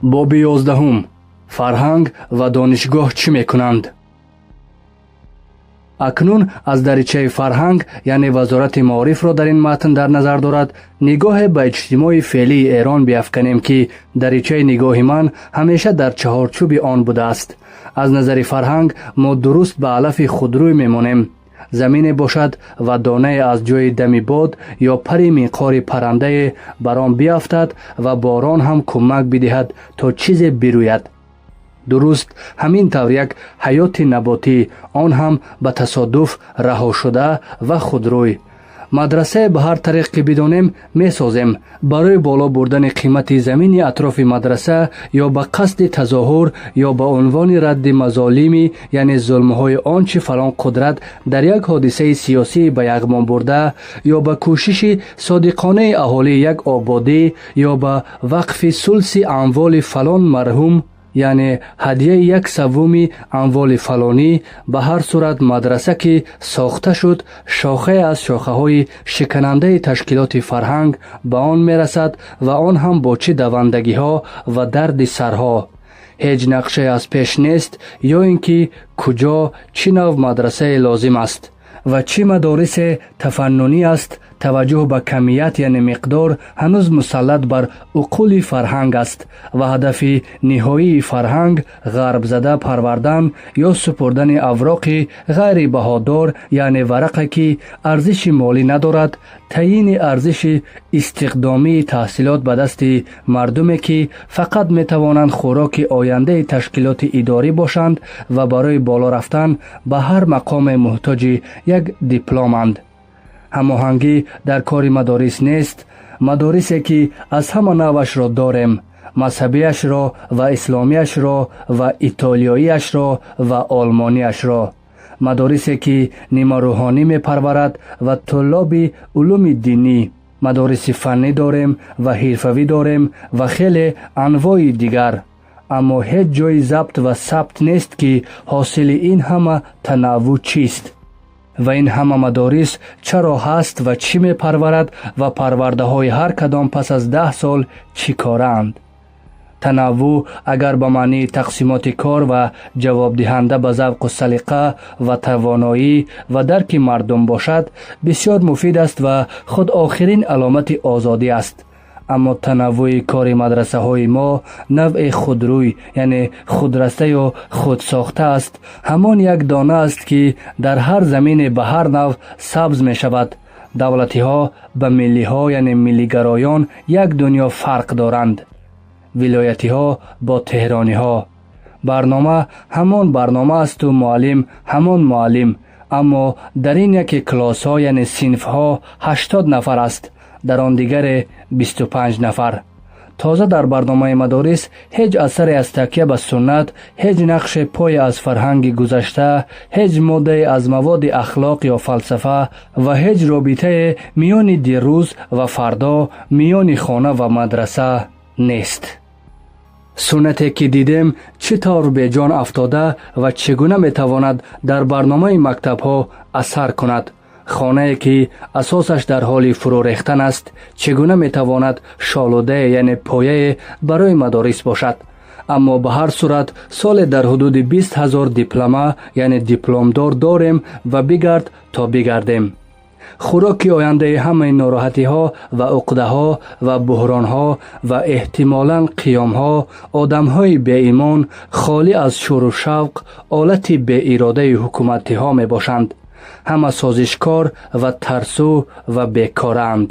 Боби 11-ум. Фарҳанг ва донишгоҳ чӣ мекунанд? Акнун аз даричаи фарҳанг, яъне Вазорати маорифро дар ин матн дар назар дорад, нигоҳе ба иҷтимои феълии Эрон биафканем, ки даричаи нигоҳи ман ҳамеша дар чаҳорчӯби он будааст. Аз назари фарҳанг мо дуруст ба алафи худрӯй мемонем. Замине бошад ва донае аз ҷои дами бод ё пари минқори паррандае бар он биафтад ва борон ҳам кӯмак бидиҳад, то чизе бирӯяд. Дуруст ҳамин тавр як ҳаёти наботӣ, он ҳам ба тасодуф раҳошуда ва худрӯй. Мадрасае ба ҳар тариқ ки бидонем месозем. Барои боло бурдани қимати замини атрофи мадраса, ё ба қасди тазоҳур, ё ба унвони радди мазолими, яъне зулмҳои он чи фалон қудрат дар як ҳодисаи сиёсӣ ба яғмон бурда, ё ба кӯшиши содиқонаи аҳолии як ободӣ, ё ба вақфи сулси амволи фалон марҳум, яъне ҳадияи як саввуми амволи фалонӣ. Ба ҳар сурат, мадраса ки сохта шуд, шохае аз шохаҳои шиканандаи ташкилоти фарҳанг ба он мерасад ва он ҳам бо чӣ давандагиҳо ва дарди сарҳо. Ҳеҷ нақшае аз пеш нест, ё ин ки куҷо чӣ нав мадрасае лозим аст ва чӣ мадорисе тафаннунӣ аст. Таваҷҷӯҳ ба камият, яъне миқдор, ҳанӯз мусаллат бар уқули фарҳанг аст ва ҳадафи ниҳоии фарҳанг ғарбзада парвардан ё супурдани авроқи ғайри баҳодор, яъне варақе ки арзиши молӣ надорад, таъйини арзиши истиқдомии таҳсилот ба дасти мардуме, ки фақат метавонанд хӯроки ояндаи ташкилоти идорӣ бошанд ва барои боло рафтан ба ҳар мақоме муҳтоҷи як дипломанд. Ҳамоҳангӣ дар кори мадорис нест. Мадорисе ки аз ҳама навъашро дорем: мазҳабиашро ва исломиашро ва итолиёиашро ва олмониашро, мадорисе ки нимарӯҳонӣ мепарварад ва туллоби улуми динӣ, мадориси фаннӣ дорем ва ҳирфавӣ дорем ва хеле анвои дигар. Аммо ҳеҷ ҷойи забт ва сабт нест, ки ҳосили ин ҳама танаввӯъ чист ва ин ҳама мадорис чаро ҳаст ва чӣ мепарварад ва парвардаҳои ҳар кадом пас аз 10 сол чӣ кораанд. Танаввӯъ агар ба маънии тақсимоти кор ва ҷавобдиҳанда ба завқу салиқа ва тавоноӣ ва дарки мардум бошад, бисёр муфид аст ва худ охирин аломати озодӣ аст. Аммо танаввӯи кори мадрасаҳои мо навъе худрӯй, яъне худраста ё худсохта аст. Ҳамон як дона аст, ки дар ҳар замине ба ҳар нав сабз мешавад. Давлатиҳо ба миллиҳо, яъне миллигароён, як дунё фарқ доранд. Вилоятиҳо бо теҳрониҳо. Барнома ҳамон барнома асту муаллим ҳамон муаллим, аммо дар ин яке клоссҳо, яъне синфҳо, 80 нафар аст, дар он дигаре 25 нафар. Тоза дар барномаи мадорис ҳеҷ асаре аз такя ба суннат, ҳеҷ нақше пое аз фарҳанги гузашта, ҳеҷ моддае аз маводи ахлоқ ё фалсафа ва ҳеҷ робитае миёни дирӯз ва фардо, миёни хона ва мадраса нест. Суннате ки дидем, чӣ тавр беҷон афтода ва чӣ гуна метавонад дар барномаи мактабҳо асар кунад? Хонае ки асосаш дар ҳоли фурӯ рехтан аст, чӣ гуна метавонад шолудае, яъне пояе барои мадорис бошад? Аммо ба ҳар сурат соле дар ҳудуди 20 000 диплома, яъне дипломдор дорем ва бигард то бигардем. Хӯроки ояндаи ҳамаи нороҳатиҳо ва уқдаҳо ва буҳронҳо ва эҳтимолан қиёмҳо одамҳои беимон, холӣ аз шӯру шавқ, олати беиродаи ҳукуматиҳо мебошанд. Ҳама созишкор ва тарсу ва бекораанд.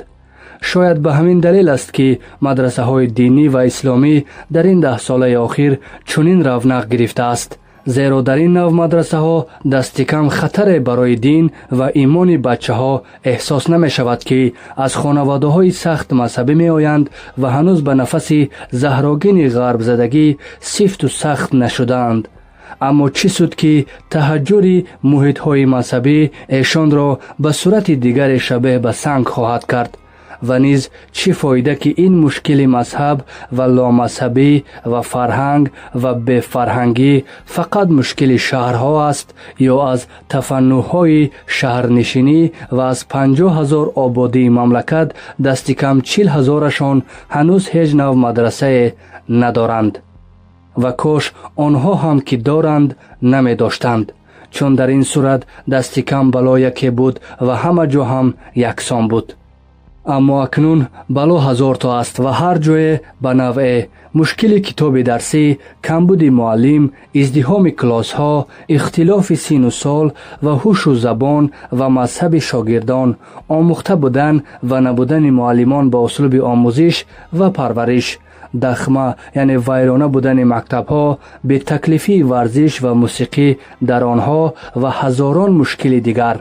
Шояд ба ҳамин далел аст, ки мадрасаҳои динӣ ва исломӣ дар ин даҳсолаи охир чунин равнақ гирифтааст, зеро дар ин нав мадрасаҳо дастикам хатаре барои дин ва имони бачаҳо эҳсос намешавад, ки аз хонаводаҳои сахт мазҳабӣ меоянд ва ҳанӯз ба нафаси заҳрогини ғарбзадагӣ сифту сахт нашудаанд. Аммо чӣ суд, ки таҳаҷҷури муҳитҳои мазҳабӣ эшонро ба сурати дигаре шабеҳ ба санг хоҳад кард. Ва низ чӣ фоида, ки ин мушкили мазҳаб ва ломазҳабӣ ва фарҳанг ва бефарҳангӣ фақат мушкили шаҳрҳо аст ё аз тафаннуъҳои шаҳрнишинӣ, ва аз 50 000 ободии мамлакат дасти кам 40 ҳазорашон ҳанӯз ҳеҷ нав мадрасае надоранд. Ва кош онҳо ҳам ки доранд, намедоштанд, чун дар ин сурат дасти кам бало яке буд ва ҳама ҷо ҳам яксон буд. Аммо акнун бало ҳазорто аст ва ҳар ҷое ба навъе: мушкили китоби дарсӣ, камбуди муаллим, издиҳоми клоссҳо, ихтилофи сину сол ва ҳушу забон ва мазҳаби шогирдон, омӯхта будан ва набудани муаллимон ба услуби омӯзиш ва парвариш, дахма, яъне вайрона будани мактабҳо, бетаклифии варзиш ва мусиқӣ дар онҳо ва ҳазорон мушкили дигар.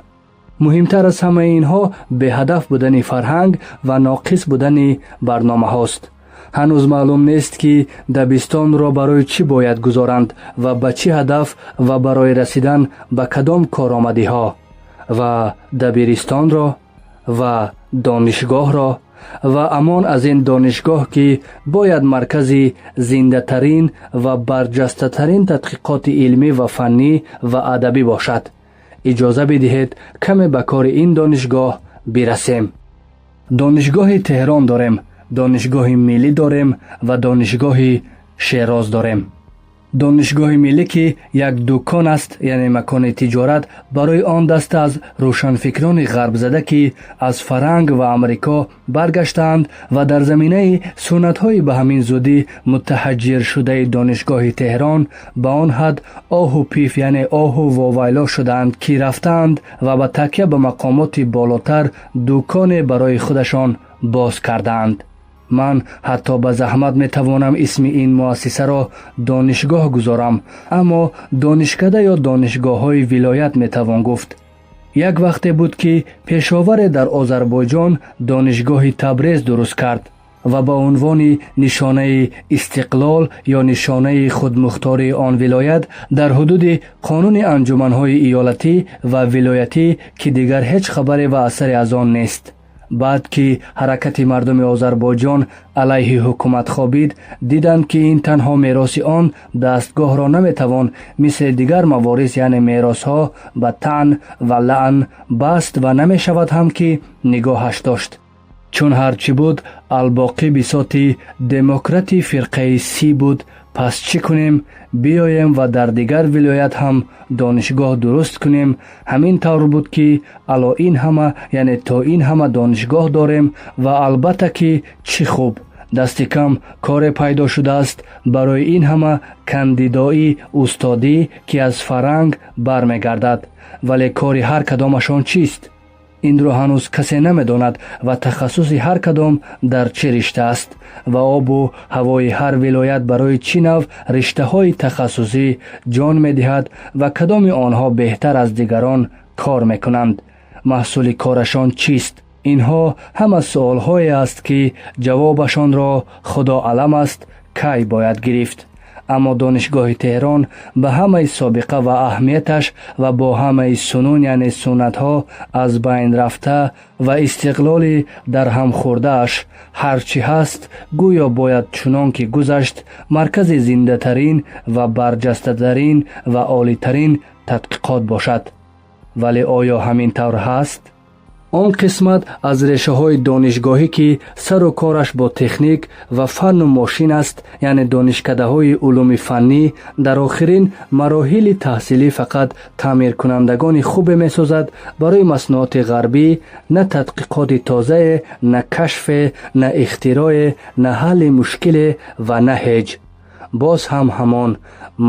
Муҳимтар аз ҳамаи инҳо беҳадаф будани фарҳанг ва ноқис будани барномаҳост. Ҳанӯз маълум нест, ки дабистонро барои чӣ бояд гузоранд ва ба чӣ ҳадаф ва барои расидан ба кадом коромадиҳо, ва дабиристонро, ва донишгоҳро. Ва амон аз ин донишгоҳ, ки бояд маркази зиндатарин ва барҷастатарин тадқиқоти илмӣ ва фаннӣ ва адабӣ бошад. Иҷоза бидиҳед, каме ба кори ин донишгоҳ бирасем. Донишгоҳи Теҳрон дорем, Донишгоҳи миллӣ дорем ва Донишгоҳи Шероз дорем. Донишгоҳи миллӣ, ки як дукон аст, яъне макони тиҷорат барои он даста аз рӯшанфикрони ғарбзада, ки аз Фаранг ва Амрико баргаштаанд ва дар заминаи суннатҳои ба ҳамин зудӣ мутаҳаҷҷиршудаи Донишгоҳи Теҳрон ба он ҳад оҳу пиф, яъне оҳу вовайло шудаанд, ки рафтаанд ва ба такя ба мақомоти болотар дуконе барои худашон боз кардаанд. Ман ҳатто ба заҳмат метавонам исми ин муассисаро донишгоҳ гузорам, аммо донишкада ё донишгоҳҳои вилоят метавон гуфт. Як вақте буд, ки пешоваре дар Озарбойҷон Донишгоҳи Табрез дуруст кард ва ба унвони нишонаи истиқлол ё нишонаи худмухтории он вилоят дар ҳудуди қонуни анҷуманҳои иёлатӣ ва вилоятӣ, ки дигар ҳеҷ хабаре ва асаре аз он нест. Баъд ки ҳаракати мардуми Озарбойҷон алайҳи ҳукумат хобид, диданд, ки ин танҳо мероси он дастгоҳро наметавон мисли дигар маворис, яъне меросҳо, ба таън ва лаън баст ва намешавад ҳам ки нигоҳаш дошт, чун ҳарчӣ буд, албоқӣ бисоти демократи фирқаи Сӣ буд. Пас чӣ кунем? Биёем ва дар дигар вилоят ҳам донишгоҳ дуруст кунем. Ҳамин тавр буд, ки ало ин ҳама, яъне то ин ҳама донишгоҳ дорем. Ва албатта, ки чӣ хуб, дасти кам коре пайдо шудааст барои ин ҳама кандидои устодӣ, ки аз фаранг бармегардад. Вале кори ҳар кадомашон чист? Инро ҳанӯз касе намедонад. Ва тахассуси ҳар кадом дар чӣ ришта аст? Ва обу ҳавои ҳар вилоят барои чӣ нав риштаҳои тахассусӣ ҷон медиҳад ва кадоми онҳо беҳтар аз дигарон кор мекунанд? Маҳсули корашон чист? Инҳо ҳама суолҳое аст, ки ҷавобашонро Худо аълам аст, кай бояд гирифт. Аммо Донишгоҳи Теҳрон ба ҳамаи собиқа ва аҳамияташ ва бо ҳамаи сунун, яъне суннатҳо аз байн рафта ва истиқлоли дарҳамхӯрдааш, ҳарчи ҳаст, гӯё бояд, чунон ки гузашт, маркази зиндатарин ва барҷастатарин ва олитарин тадқиқот бошад. Вале оё ҳамин тавр ҳаст? Он қисмат аз решаҳои донишгоҳӣ, ки сару кораш бо техник ва фанну мошин аст, яъне донишкадаҳои улуми фаннӣ, дар охирин мароҳили таҳсилӣ фақат таъмиркунандагони хубе месозад барои маснуоти ғарбӣ, на тадқиқоти тозае, на кашфе, на ихтироъе, на ҳалли мушкиле ва на ҳеҷ. Боз ҳам ҳамон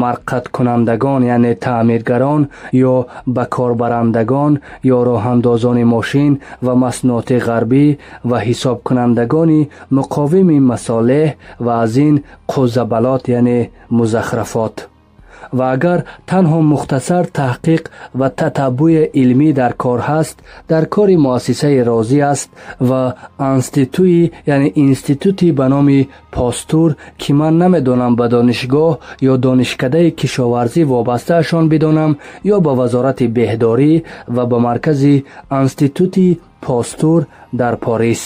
марқаткунандагон, яъне таъмиргарон ё ба корбарандагон ё роҳандозони мошин ва маснуоти ғарбӣ ва ҳисобкунандагони муқовими масолеҳ ва аз ин қузабалот, яъне музахрафот. Ва агар танҳо мухтасар таҳқиқ ва татаббуи илмӣ дар кор ҳаст, дар кори муассисаи Розӣ аст ва институи, яъне институти ба номи Постур, ки ман намедонам ба донишгоҳ ё донишкадаи кишоварзӣ вобастаашон бидонам ё ба вазорати беҳдорӣ, ва ба маркази Институти Постур дар Порис.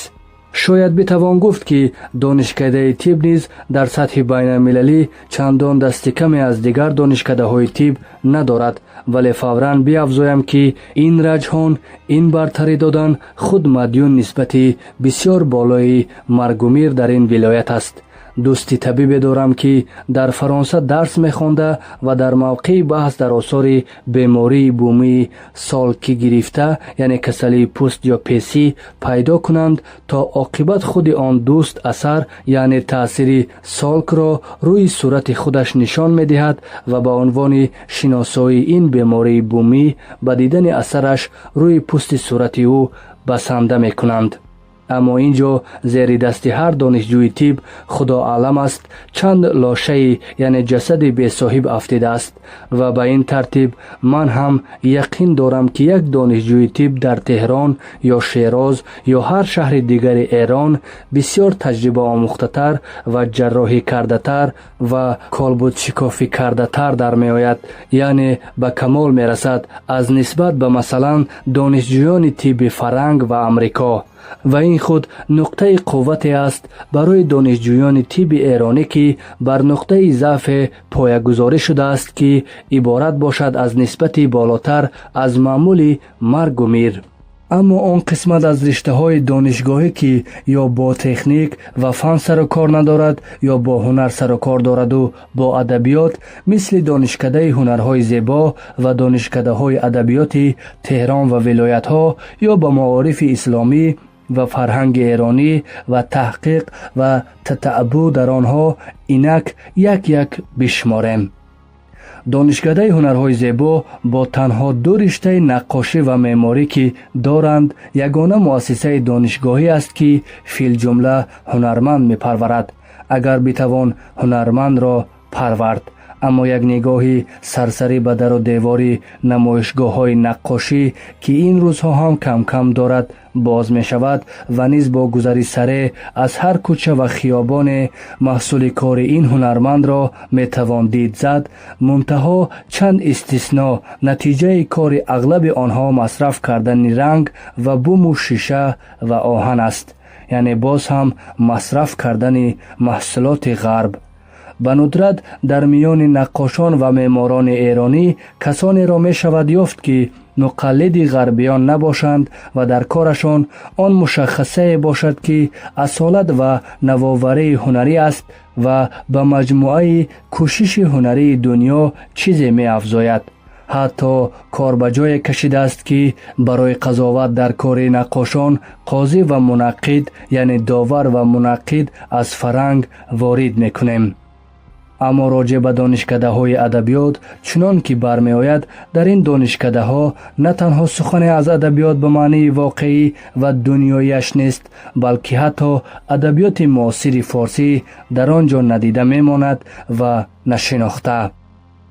Шояд битавон гуфт, ки донишкадаи тиб низ дар сатҳи байналмилалӣ чандон дасти каме аз дигар донишкадаҳои тиб надорад, вале фавран биафзоям, ки ин раҷҳон, ин бартарӣ додан худ мадюн нисбати бисёр болои маргумир дар ин вилоят аст. Дӯсти табибе дорам, ки дар Фаронса дарс мехонда ва дар мавқеи баҳс дар осори бемории бумии солки гирифта, яъне касалии пӯст ё песӣ пайдо кунанд, то оқибат худи он дӯст асар, яъне таъсири солкро рӯи сурати худаш нишон медиҳад ва ба унвони шиносоии ин бемории бумӣ ба дидани асараш рӯи пӯсти сурати ӯ басанда мекунанд. Аммо ин ҷо зери дасти ҳар донишҷӯи тиб, худо аълам аст, чанд лошаи, яъне ҷасади бесоҳиб афтидааст. Ва ба ин тартиб ман ҳам яқин дорам, ки як донишҷӯи тиб дар Теҳрон ё Шероз ё ҳар шаҳри дигари Эрон бисёр таҷрибаомӯхтатар ва ҷарроҳӣ кардатар ва колбудшикофӣ кардатар дар меояд, яъне ба камол мерасад аз нисбат ба, масалан, донишҷӯёни тибби Фаранг ва Амрико. Ва ин худ нуқтаи қуввате аст барои донишҷӯёни тибби эронӣ, ки бар нуқтаи заъфе поягузорӣ шудааст, ки иборат бошад аз нисбати болотар аз маъмули маргу мир. Аммо он қисмат аз риштаҳои донишгоҳӣ, ки ё бо техник ва фан сару кор надорад, ё бо ҳунар сару кор дораду бо адабиёт, мисли Донишкадаи ҳунарҳои зебо ва донишкадаҳои адабиёти Теҳрон ва вилоятҳо, ё ба маорифи исломӣ ва фарҳанги эронӣ ва таҳқиқ ва татаъбу дар онҳо, инак як як бишморем. Донишкадаи ҳунарҳои зебо бо танҳо ду риштаи наққошӣ ва меъморӣ, ки доранд, ягона муассисаи донишгоҳӣ аст, ки филҷумла ҳунарманд мепарварад, агар битавон ҳунармандро парвард. Аммо як нигоҳи сарсарӣ ба дару девори намоишгоҳҳои наққошӣ, ки ин рӯзҳо ҳам камкам дорад боз мешавад, ва низ бо гузари сареъ аз ҳар кӯча ва хиёбоне маҳсули кори ин ҳунармандро метавон дид зад, мунтаҳо чанд истисно, натиҷаи кори ағлаби онҳо масраф кардани ранг ва буму шиша ва оҳан аст, яъне боз ҳам масраф кардани маҳсулоти ғарб. Ба нудрат дар миёни наққошон ва меъморони эронӣ касонеро мешавад ёфт, ки муқаллиди ғарбиён набошанд ва дар корашон он мушаххасае бошад, ки асолат ва навоварии ҳунарӣ аст ва ба маҷмӯаи кӯшиши ҳунарии дунё чизе меафзояд. Ҳатто кор ба ҷое кашидааст, ки барои қазоват дар кори наққошон қозӣ ва мунаққид, яъне довар ва мунаққид аз фаранг ворид мекунем. Аммо роҷеъ ба донишкадаҳои адабиёт чунон ки бармеояд, дар ин донишкадаҳо на танҳо сухане аз адабиёт ба маънии воқеӣ ва дунёяш нест, балки ҳатто адабиёти муосири форсӣ дар он ҷо надида мемонад ва нашинохта.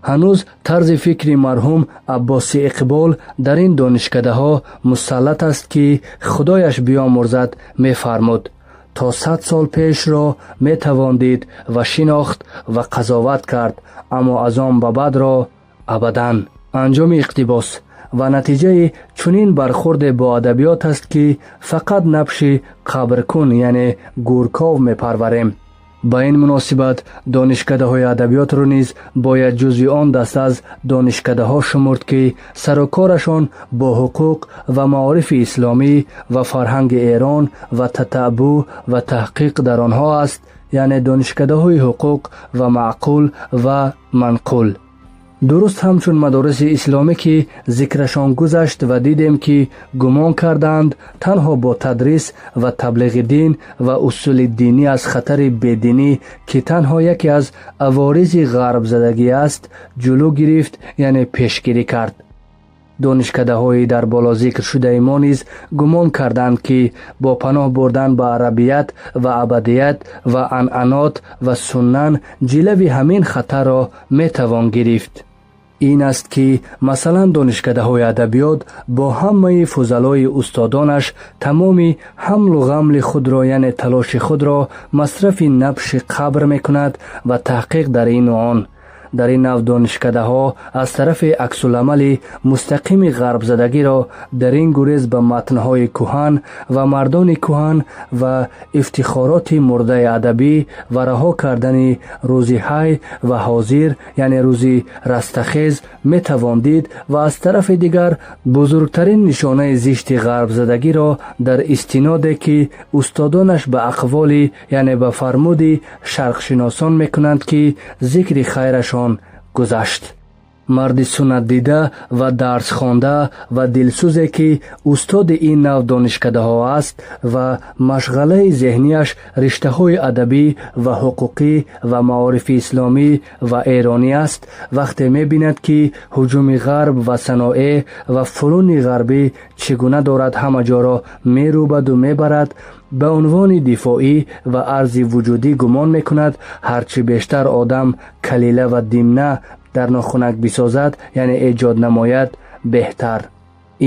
Ҳанӯз тарзи фикри марҳум Аббоси Иқбол дар ин донишкадаҳо мусаллат аст, ки худояш биёмурзад, мефармуд: «То 100 сол пешро метавон дид ва шинохт ва қазоват кард, аммо аз он ба баъдро абадан». Анҷоми иқтибос. Ва натиҷаи чунин бархурде бо адабиёт аст, ки фақат набши қабркун, яъне гурков мепарварем. Ба ин муносибат донишкадаҳои адабиётро низ бояд ҷузъи он даста аз донишкадаҳо шумурд, ки сарукорашон бо ҳуқуқ ва маорифи исломӣ ва фарҳанги Эрон ва татаъбу ва таҳқиқ дар онҳо аст, яъне донишкадаҳои ҳуқуқ ва маъқул ва манқул. Дуруст ҳамчун мадориси исломӣ, ки зикрашон гузашт ва дидем, ки гумон кардаанд танҳо бо тадрис ва таблиғи дин ва усули динӣ аз хатари бединӣ, ки танҳо яке аз аворизи ғарбзадагӣ аст, ҷулӯ гирифт, яъне пешгирӣ кард. Донишкадаҳои дар боло зикр шудаи мо низ гумон карданд, ки бо паноҳ бурдан ба арабият ва абадият ва анъанот ва суннан ҷилави ҳамин хатарро метавон гирифт. Ин аст, ки масалан донишкадаҳои адабиёт бо ҳамаи фузалои устодонаш тамоми ҳамлу ғамли худро, яъне талоши худро масрафи набши қабр мекунад ва таҳқиқ дар ину он. Дар ин нав донишкадаҳо аз тарафи аксуламали мустақими ғарбзадагиро дар ин гурез ба матнҳои кӯҳан ва мардони кӯҳан ва ифтихороти мурдаи адабӣ ва раҳо кардани рӯзи ҳай ва ҳозир, яъне рӯзи растахез, метавон дид ва аз тарафи дигар бузургтарин нишонаи зишти ғарбзадагиро дар истиноде, ки устодонаш ба ақволи, яъне ба фармуди шарқшиносон мекунанд, ки зикри хайрашон гузашт. Марди суннатдида ва дарсхонда ва дилсӯзе, ки устоди ин нав донишкадаҳо аст ва машғалаи зеҳнияш риштаҳои адабӣ ва ҳуқуқӣ ва маорифи исломӣ ва эронӣ аст, вақте мебинад, ки ҳуҷуми ғарб ва саноеъ ва фунуни ғарбӣ чӣ гуна дорад ҳама ҷоро мерӯбаду мебарад, ба унвони дифоӣ ва арзи вуҷудӣ гумон мекунад, ҳарчи бештар одам калила ва димна дар нохунак бисозад, яъне эҷод намояд, беҳтар.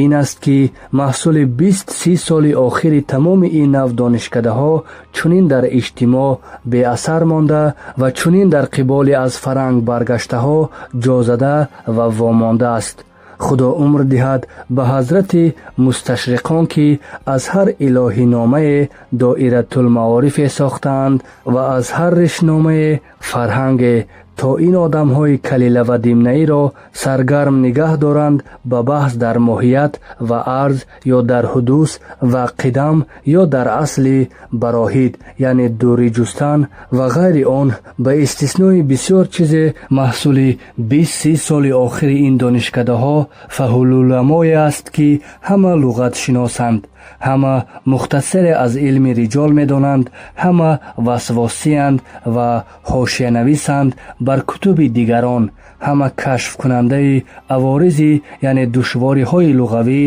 Ин аст, ки маҳсули 20-30 соли охири тамоми ин нав донишкадаҳо чунин дар иҷтимоъ беасар монда ва чунин дар қиболи аз фаранг баргаштаҳо ҷозада ва вомонда аст. Худо умр диҳад ба ҳазрати мусташриқон, ки аз ҳар илоҳиномае доиратулмаорифе сохтаанд ва аз ҳар ришномае фарҳанге, то ин одамҳои калила ва димнаиро саргарм нигаҳ доранд ба баҳс дар моҳият ва арз ё дар ҳудус ва қидам ё дар асли бароҳид, яъне дурӣ ҷустан ва ғайри он. Ба истиснои бисёр чизе, маҳсули 20-30 соли охири ин донишкадаҳо фаҳулуламое аст, ки ҳама луғатшиносанд, ҳама мухтасаре аз илми риҷол медонанд, ҳама васвосиянд ва ҳошиянависанд бар кутуби дигарон, ҳама кашфкунандаи аворизи, яъне душвориҳои луғавӣ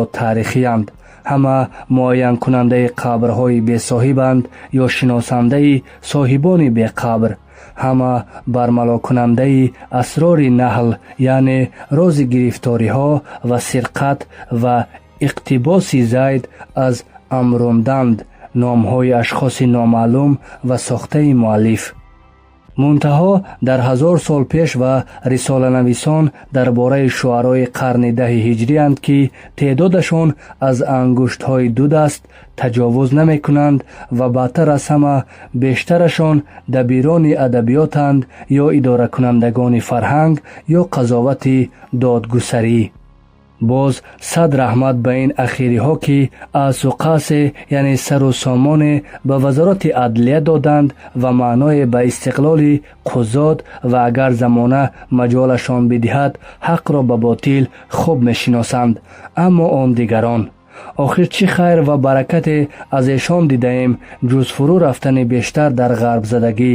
ё таърихиянд, ҳама муайянкунандаи қабрҳои бесоҳибанд ё шиносандаи соҳибони беқабр, ҳама бармалокунандаи асрори наҳл, яъне рози гирифториҳо ва сирқат ва иқтибоси зайд аз амрунданд, номҳои ашхоси номаълум ва сохтаи муаллиф. Мунтаҳо дар 1000 сол пеш ва рисоланависон дар бораи шуарои қарни даҳи ҳиҷриянд, ки теъдодашон аз ангуштҳои ду даст таҷовуз намекунанд ва баъдтар аз ҳама бештарашон дабирони адабиётанд ё идоракунандагони фарҳанг ё қазовати додгусарӣ. Боз сад раҳмат ба ин ахириҳо, ки асу қасе, яъне сару сомоне ба вазорати адлия доданд ва маъное ба истиқлоли қузот ва агар замона маҷолашон бидиҳад, ҳақро ба ботил хуб мешиносанд. Аммо он дигарон, охир чӣ хайр ва баракате аз эшон дидаем, ҷуз фурӯ рафтани бештар дар ғарбзадагӣ?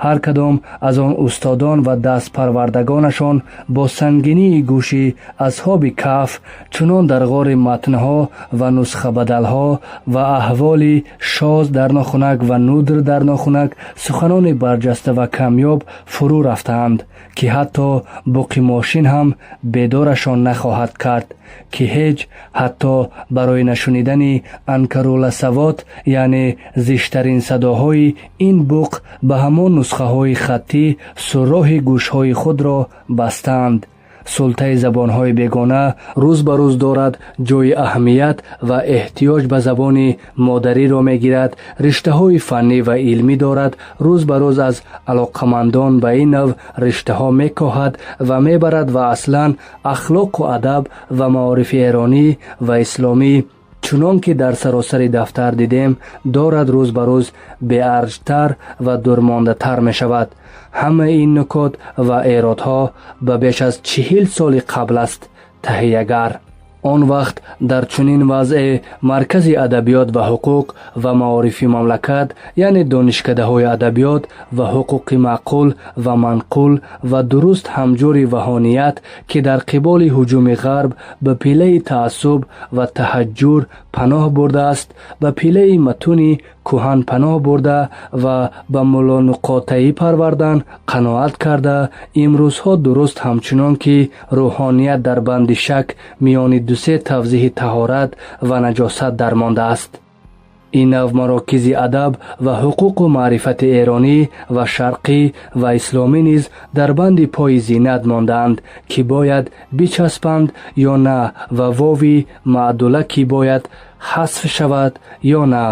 Ҳар кадом аз он устодон ва дастпарвардагонашон бо сангинии гӯши асҳоби каф чунон дар ғори матнҳо ва нусхабадалҳо ва аҳволи шоз дар нохунак ва нудр дар нохунак суханони барҷаста ва камёб фурӯ рафтаанд, ки ҳатто буқи мошин ҳам бедорашон нахоҳад кард, ки ҳеҷ ҳатто барои нашунидани анкаруласавот, яъне зиштарин садоҳои ин буқ, ба ҳамон нусхаҳои хаттӣ сурроҳи гӯшҳои худро бастаанд. Султаи забонҳои бегона рӯз ба рӯз дорад ҷои аҳамият ва эҳтиёҷ ба забони модариро мегирад. Риштаҳои фаннӣ ва илмӣ дорад рӯз ба рӯз аз алоқамандон ба ин нав риштаҳо мекоҳад ва мебарад ва аслан ахлоқу адаб ва маорифи эронӣ ва исломӣ, чунон ки дар саросари дафтар дидем, дорад рӯз ба рӯз беарҷтар ва дурмондатар мешавад. Ҳамаи ин нукот ва эродҳо ба беш аз 40 соли қабл аст. Таҳиягар он вақт дар чунин вазъе маркази адабиёт ва ҳуқуқ ва маорифи мамлакат, яъне донишкадаҳои адабиёт ва ҳуқуқи маъқул ва манқул ва дуруст ҳамҷури ваҳоният, ки дар қиболи ҳуҷуми ғарб ба пилаи таассуб ва таҳаҷҷур паноҳ бурдааст, ба пилаи матуни кӯҳан паноҳ бурда ва ба муллонуқотаӣ парвардан қаноат карда, имрӯзҳо дуруст ҳамчунон ки рӯҳоният дар банди шак миёни дусе тавзеҳи таҳорат ва наҷосат дармондааст. Ин нав марокизи адаб ва ҳуқуқу маърифати эронӣ ва шарқӣ ва исломӣ низ дар банди пои зинат мондаанд, ки бояд бичаспанд ё на, ва вови маъдула ки бояд ҳазф шавад ё на.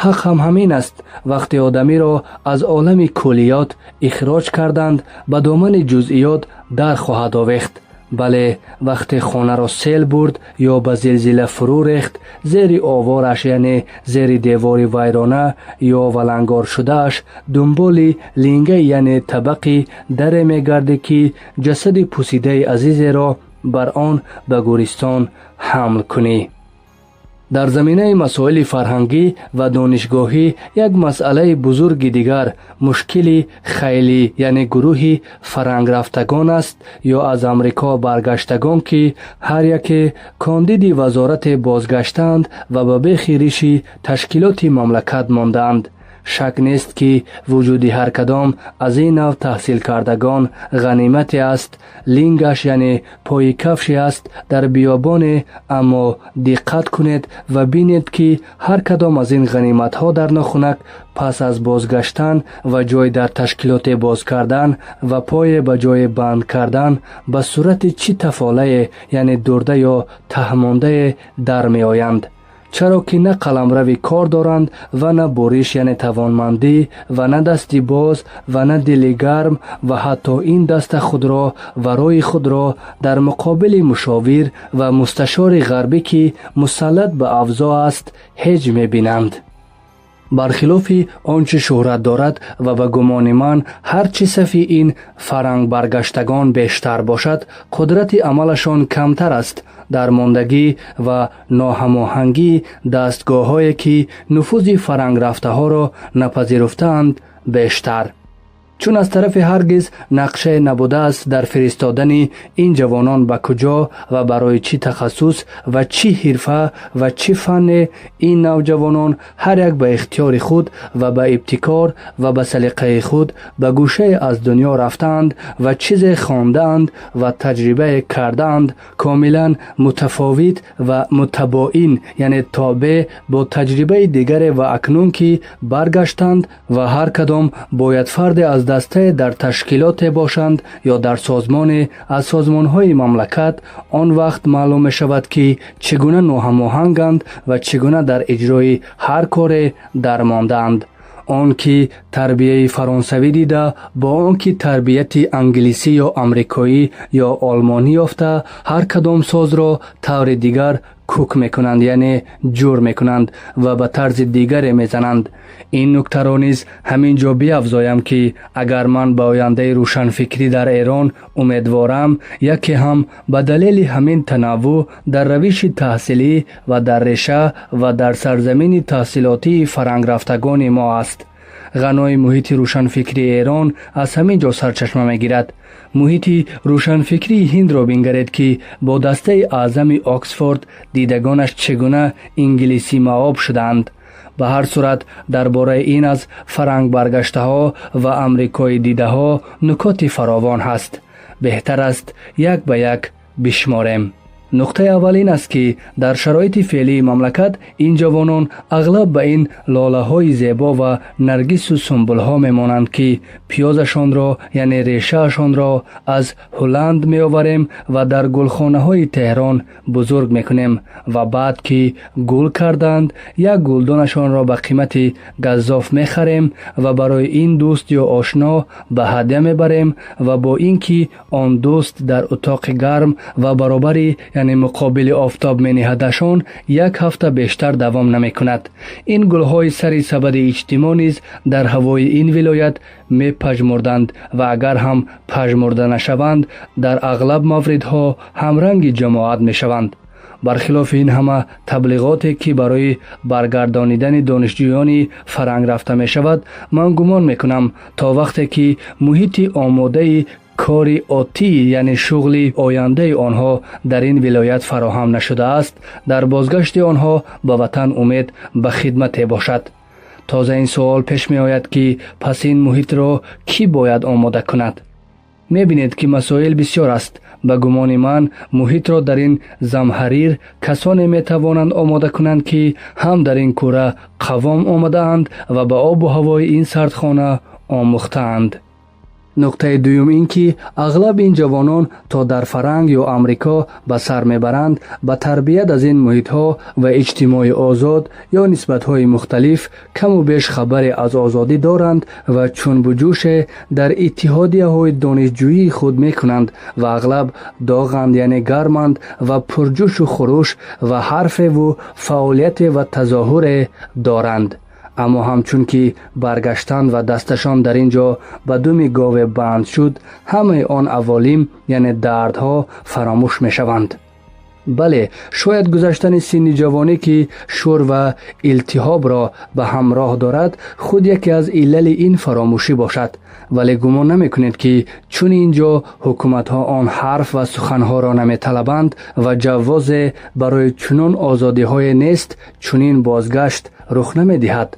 Ҳақ ҳам ҳамин аст. Вақте одамиро аз олами куллиёт ихроҷ карданд, ба домани ҷузъиёт дар хоҳад овехт. Бале, вақте хонаро сел бурд ё ба зилзила фурӯ рехт, зери овораш, яъне зери девори вайрона ё валангоршудааш, дунболи лингаи, яъне табақи даре мегардӣ, ки ҷасади пусидаи азизеро бар он ба гӯристон ҳамл кунӣ. Дар заминаи масоили фарҳангӣ ва донишгоҳӣ як масъалаи бузурги дигар мушкили хайлӣ, яъне гурӯҳи фаранграфтагон аст ё аз Амрико баргаштагон, ки ҳар яке кондиди вазорате бозгаштаанд ва ба бехи риши ташкилоти мамлакат мондаанд. Шак нест, ки вуҷуди ҳар кадом аз ин нав таҳсилкардагон ғанимате аст, лингаш, яъне пои кафше аст дар биёбоне. Аммо диққат кунед ва бинед, ки ҳар кадом аз ин ғаниматҳо дар нохунак пас аз бозгаштан ва ҷой дар ташкилоте боз кардан ва пое ба ҷое банд кардан ба сурати чӣ тафолае, яъне дурда ё таҳмондае дар меоянд, чаро ки на қаламрави кор доранд ва на буриш, яъне тавонмандӣ, ва на дасти боз, ва на дили гарм, ва ҳатто ин даста худро ва рои худро дар муқобили мушовир ва мусташори ғарбӣ, ки мусаллат ба авзоъ аст, ҳеҷ мебинанд. Бархилофи он чӣ шӯҳрат дорад ва ба гумони ман ҳар чӣ сафи ин фарангбаргаштагон бештар бошад, қудрати амалашон камтар аст. Дармондагӣ ва ноҳамоҳангии дастгоҳҳое, ки нуфузи фаранграфтаҳоро напазируфтаанд, бештар, чун аз тарафе ҳаргиз нақшае набудааст дар фиристодани ин ҷавонон ба куҷо ва барои чӣ тахассус ва чӣ ҳирфа ва чӣ фанне. Ин навҷавонон ҳар як ба ихтиёри худ ва ба ибтикор ва ба салиқаи худ ба гӯшае аз дунё рафтаанд ва чизе хондаанд ва таҷрибае кардаанд, комилан мутафовит ва мутабоин, яъне тобеъ бо таҷрибаи дигаре, ва акнун ки баргаштанд ва ҳар кадом бояд фарде аз дастае дар ташкилоте бошанд ё дар созмоне аз созмонҳои мамлакат, он вақт маълум мешавад, ки чӣ гуна ноҳамоҳанганд ва чӣ гуна дар иҷрои ҳар коре дармондаанд. Он ки тарбияи фаронсавӣ дида бо он ки тарбияти англисӣ ё амрикоӣ ё олмонӣ ёфта, ҳар кадом созро таври дигар кӯк мекунанд, яъне ҷур мекунанд ва ба тарзи дигаре мезананд. Ин нуктаро низ ҳамин ҷо биафзоям, ки агар ман ба ояндаи рӯшанфикрӣ дар Эрон умедворам, яке ҳам ба далели ҳамин танаввӯъ дар равиши таҳсилӣ ва дар реша ва дар сарзамини таҳсилотии фаранграфтагони мо аст. Ғанои муҳити рӯшанфикрии Эрон аз ҳамин ҷо сарчашма мегирад. Муҳити рӯшанфикрии Ҳиндро бингаред, ки бо дастаи аъзами Оксфорд дидагонаш чӣ гуна инглисӣ маоб шудаанд. Ба ҳар сурат, дар бораи ин аз фарангбаргаштаҳо ва амрикои дидаҳо нукоти фаровон ҳаст. Беҳтар аст як ба як бишморем. Нуқтаи аввал ин аст, ки дар шароити феълии мамлакат ин ҷавонон ағлаб ба ин лолаҳои зебо ва наргису сумбулҳо мемонанд, ки пиёзашонро, яъне решаашонро аз Ҳулланд меоварем ва дар гулхонаҳои Теҳрон бузург мекунем ва баъд ки гул карданд, як гулдонашонро ба қимати газзоф мехарем ва барои ин дӯст ё ошно ба ҳадя мебарем, ва бо ин ки он дӯст дар утоқи гарм ва баробари, яъне муқобили офтоб мениҳадашон, як ҳафта бештар давом намекунад. Ин гулҳои сари сабади иҷтимоъ низ дар ҳавои ин вилоят мепажмурданд ва агар ҳам пажмурда нашаванд, дар ағлаб мавридҳо ҳамранги ҷамоат мешаванд. Бархилофи ин ҳама таблиғоте, ки барои баргардонидани донишҷӯёни фаранг рафта мешавад, ман гумон мекунам, то вақте ки муҳити омодаи кори оттӣ, яъне шуғли ояндаи онҳо дар ин вилоят фароҳам нашудааст, дар бозгашти онҳо ба ватан умед ба хидмате бошад. Тоза ин суол пеш меояд, ки пас ин муҳитро кӣ бояд омода кунад? Мебинед, ки масоил бисёр аст. Ба гумони ман, муҳитро дар ин замҳарир касоне метавонанд омода кунанд, ки ҳам дар ин кура қавом омадаанд ва ба обу ҳавои ин сардхона омӯхтаанд. Нуктаи дуюм ин ки ағлаб ин ҷавонон то дар фаранг ё Амрико ба сар мебаранд, ба тарбият аз ин муҳитҳо ва иҷтимои озод ё нисбатҳои мухталиф каму беш хабаре аз озодӣ доранд ва чунбуҷӯше дар иттиҳодияҳои донишҷӯии худ мекунанд ва ағлаб доғанд, яъне гарманд ва пурҷӯшу хуруш ва ҳарфеву фаъолияте ва тазоҳуре доранд. Аммо ҳамчун ки баргаштанд ва дасташон дар ин ҷо ба думи гове банд шуд, ҳамаи он аволим, яъне дардҳо, фаромӯш мешаванд. Бале, шояд гузаштани синни ҷавонӣ, ки шӯр ва илтиҳобро ба ҳамроҳ дорад, худ яке аз иллали ин фаромӯшӣ бошад. Вале гумон намекунед, ки чун ин ҷо ҳукуматҳо он ҳарф ва суханҳоро наметалабанд ва ҷавозе барои чунон озодиҳое нест, чунин бозгашт рух намедиҳад.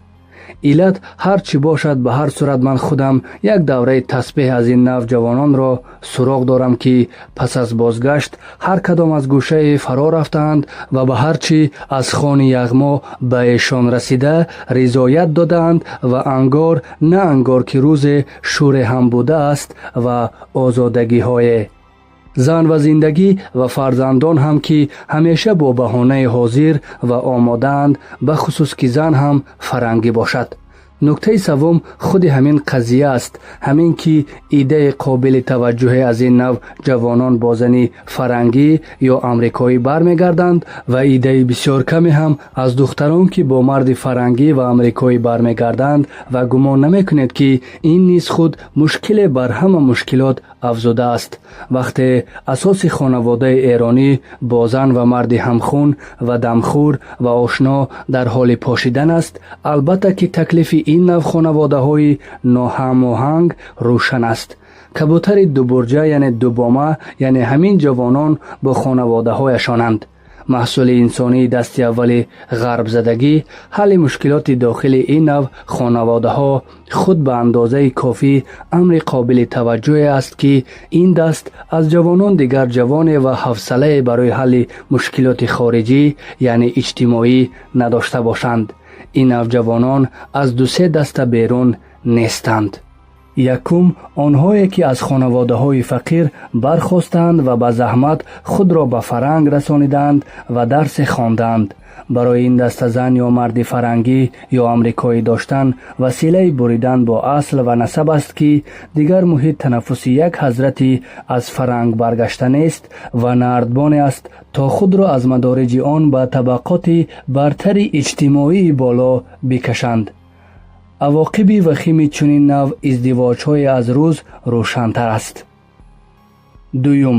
Иллат ҳар чӣ бошад, ба ҳар сурат ман худам як давраи тасбеҳ аз ин нав ҷавононро суроғ дорам, ки пас аз бозгашт ҳар кадом аз гӯшае фаро рафтаанд ва ба ҳар чӣ аз хони яғмо ба эшон расида ризоят додаанд ва ангор на ангор ки рӯзе шӯре ҳам будааст ва озодагиҳое. Зан ва зиндагӣ ва фарзандон ҳам ки ҳамеша бо баҳонаи ҳозир ва омодаанд, бахусус ки зан ҳам фарангӣ бошад. Нуктаи севум худи ҳамин қазия аст, ҳамин ки иддаи қобили таваҷҷӯҳе аз ин нав ҷавонон бо зани фарангӣ ё амрикоӣ бармегарданд ва иддаи бисёр каме ҳам аз духтарон, ки бо марди фарангӣ ва амрикоӣ бармегарданд. Ва гумон намекунед, ки ин низ худ мушкиле бар ҳама мушкилот афзудааст? Вақте асоси хонаводаи эронӣ бо зан ва марди ҳамхун ва дамхӯр ва ошно дар ҳоли пошидан аст, албатта ки таклифи ин нав хонаводаҳои ноҳамоҳанг рӯшан аст. Кабутари дубурҷа, яъне дубома, яъне ҳамин ҷавонон бо хонаводаҳояшонанд. Маҳсули инсонии дасти аввали ғарбзадагӣ. Ҳалли мушкилоти дохили ин нав хонаводаҳо худ ба андозаи кофӣ амри қобили таваҷҷӯҳе аст, ки ин даст аз ҷавонон дигар ҷавоне ва ҳавсалае барои ҳалли мушкилоти хориҷӣ, яъне иҷтимоӣ, надошта бошанд. Ин нав ҷавонон аз дусе даста берун нестанд. Якум, онҳое ки аз хонаводаҳои фақир бархостанд ва ба заҳмат худро ба фаранг расонидаанд ва дарсе хондаанд. Барои ин даста зан ё марди фарангӣ ё амрикоӣ доштан василаи буридан бо асл ва насаб аст, ки дигар муҳит танаффуси як ҳазрати аз фаранг баргашта нест ва нардбоне аст то худро аз мадориҷи он ба табақоти бартари иҷтимоии боло бикашанд. Авоқиби вахими чунин нав издивоҷҳое аз рӯз рӯшантар аст. Дуюм,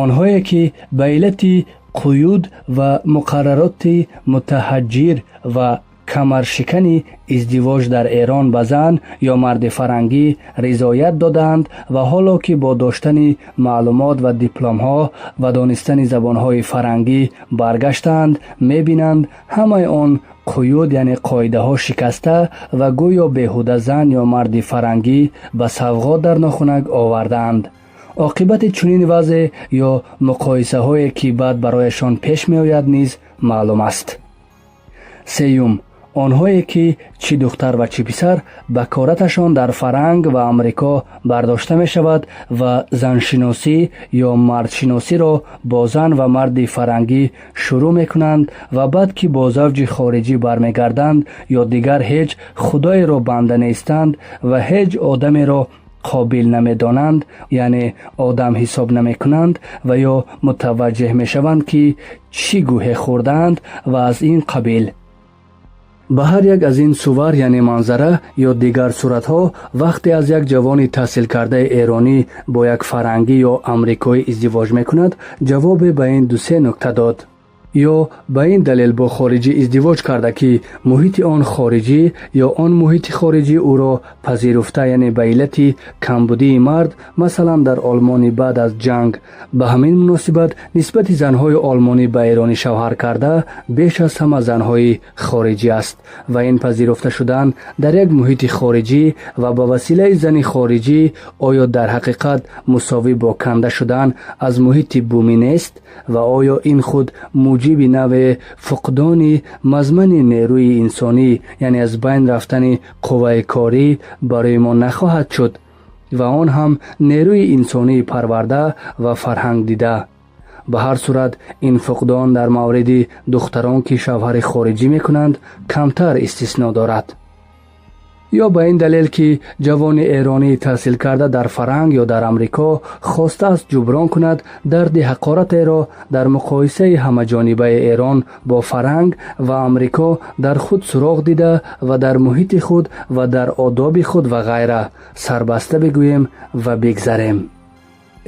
онҳое ки ба иллати қуюд ва муқаррароти мутаҳаҷҷир ва камаршикани издивоҷ дар Эрон ба зан ё марди фарангӣ ризоят додаанд ва ҳоло ки бо доштани маълумот ва дипломҳо ва донистани забонҳои фарангӣ баргаштаанд, мебинанд, ҳамаи он қуюд, яъне қоидаҳо, шикаста ва гӯё беҳуда зан ё марди фарангӣ ба савғот дар нохунак овардаанд. Оқибати чунин вазъе ё муқоисаҳое ки баъд барояшон пеш меояд низ маълум аст. Сеюм, онҳое ки чӣ духтар ва чӣ писар бакораташон дар фаранг ва Амрико бардошта мешавад ва заншиносӣ ё мардшиносиро бо зан ва марди фарангӣ шурӯъ мекунанд ва баъд ки бо завҷи хориҷӣ бармегарданд ё дигар ҳеҷ худоеро банда нестанд ва ҳеҷ одамеро қобил намедонанд, яъне одам ҳисоб намекунанд, ва ё мутаваҷҷеҳ мешаванд, ки чӣ гӯҳе хӯрдаанд ва аз ин қабил. Ба ҳар як аз ин сувар, яъне манзара ё дигар суратҳо, вақте аз як ҷавони таҳсилкардаи эронӣ бо як фарангӣ ё амрикоӣ издивоҷ мекунад, ҷавобе ба ин дусе нукта дод. Ё ба ин далел бо хориҷӣ издивоҷ карда, ки муҳити он хориҷӣ ё он муҳити хориҷӣ ӯро пазируфта, яъне ба иллати камбудии мард, масалан, дар Олмони баъд аз ҷанг. Ба ҳамин муносибат нисбати занҳои олмонӣ ба эронӣ шавҳар карда беш аз ҳама занҳои хориҷӣ аст. Ва ин пазируфта шудан дар як муҳити хориҷӣ ва ба василаи зани хориҷӣ оё дар ҳақиқат мусовӣ бо канда шудан аз муҳити бумӣ нест? Ва оё ин худ муҷиби навъе фуқдони мазмани нерӯи инсонӣ, яъне аз байн рафтани қувваи корӣ барои мо нахоҳад шуд, ва он ҳам нерӯи инсонии парварда ва фарҳангдида? Ба ҳар сурат, ин фуқдон дар мавриди духтарон, ки шавҳари хориҷӣ мекунанд, камтар истисно дорад. Ё ба ин далел, ки ҷавони эронӣ таҳсилкарда дар фаранг ё дар Амрико хостааст ҷуброн кунад дарди ҳақоратеро дар муқоисаи ҳамаҷонибаи Эрон бо фаранг ва Амрико дар худ суроғ дида ва дар муҳити худ ва дар одоби худ ва ғайра. Сарбаста бигӯем ва бигзарем.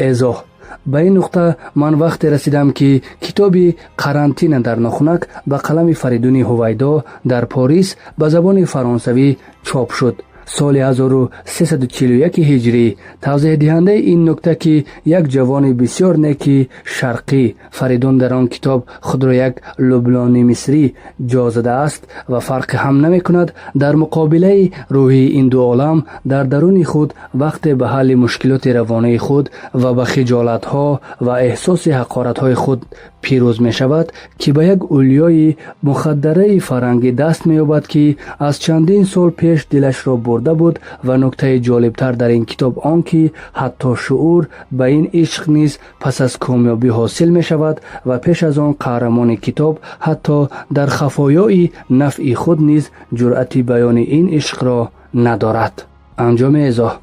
Эзоҳ: ба ин нуқта ман вақте расидам, ки китоби «Қарантина дар нохунак» ба қалами Фаридуни Ҳувайдо дар Порис ба забони фаронсавӣ чоп шуд соли 1341 ҳиҷрӣ. Тавзеҳдиҳандаи ин нукта, ки як ҷавони бисёр неки шарқӣ, Фаридун, дар он китоб худро як лублони мисрӣ ҷо задааст ва фарқе ҳам намекунад дар муқобилаи рӯҳии ин ду олам дар даруни худ, вақте ба ҳалли мушкилоти равонии худ ва ба хиҷолатҳо ва эҳсоси ҳақоратҳои худ пирӯз мешавад, ки ба як улёи мухаддараи фарангӣ даст меёбад, ки аз чандин сол пеш дилашро бурда буд. Ва нуктаи ҷолибтар дар ин китоб он, ки ҳатто шуур ба ин ишқ низ пас аз комёбӣ ҳосил мешавад ва пеш аз он қаҳрамони китоб ҳатто дар хафоёи нафъи худ низ ҷуръати баёни ин ишқро надорад. Анҷоми эзоҳ.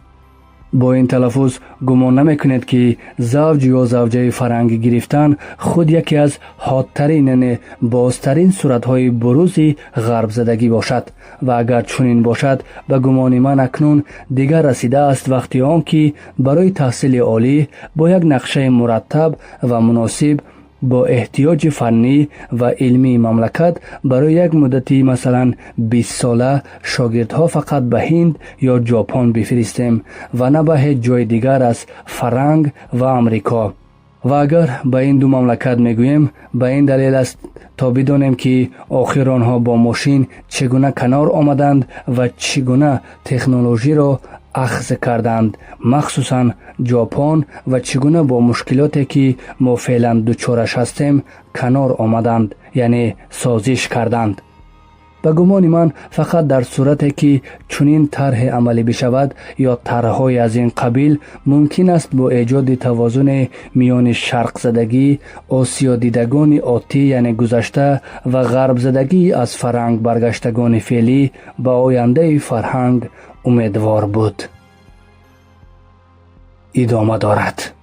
Бо ин талаффуз гумон намекунед, ки завҷ ё завҷаи фарангӣ гирифтан худ яке аз ҳодтарин, яъне бозтарин суратҳои бурузи ғарбзадагӣ бошад. Ва агар чунин бошад, ба гумони ман, акнун дигар расидааст вақти он, ки барои таҳсили олӣ бо як нақшаи мураттаб ва муносиб бо эҳтиёҷи фаннӣ ва илмии мамлакат барои як муддати, масалан, 20-сола шогирдҳо фақат ба Ҳинд ё Ҷопон бифиристем ва на ба ҳеҷ ҷои дигар аз Фаранг ва Амрико. Ва агар ба ин ду мамлакат мегӯем, ба ин далел аст, то бидонем, ки охир онҳо бо мошин чӣ гуна канор омаданд ва чӣ гуна технологиро ахз карданд, махсусан Ҷопон, ва чӣ гуна бо мушкилоте, ки мо феълан дучораш ҳастем, канор омаданд, яъне созиш карданд. Ба гумони ман, фақат дар сурате, ки чунин тарҳе амалӣ бишавад ё тарҳҳое аз ин қабил, мумкин аст бо эҷоди тавозуне миёни шарқзадагӣ, осиёдидагони отӣ, яъне гузашта, ва ғарбзадагии аз фаранг баргаштагони феълӣ ба ояндаи фарҳанг умедвор буд. Идома дорад.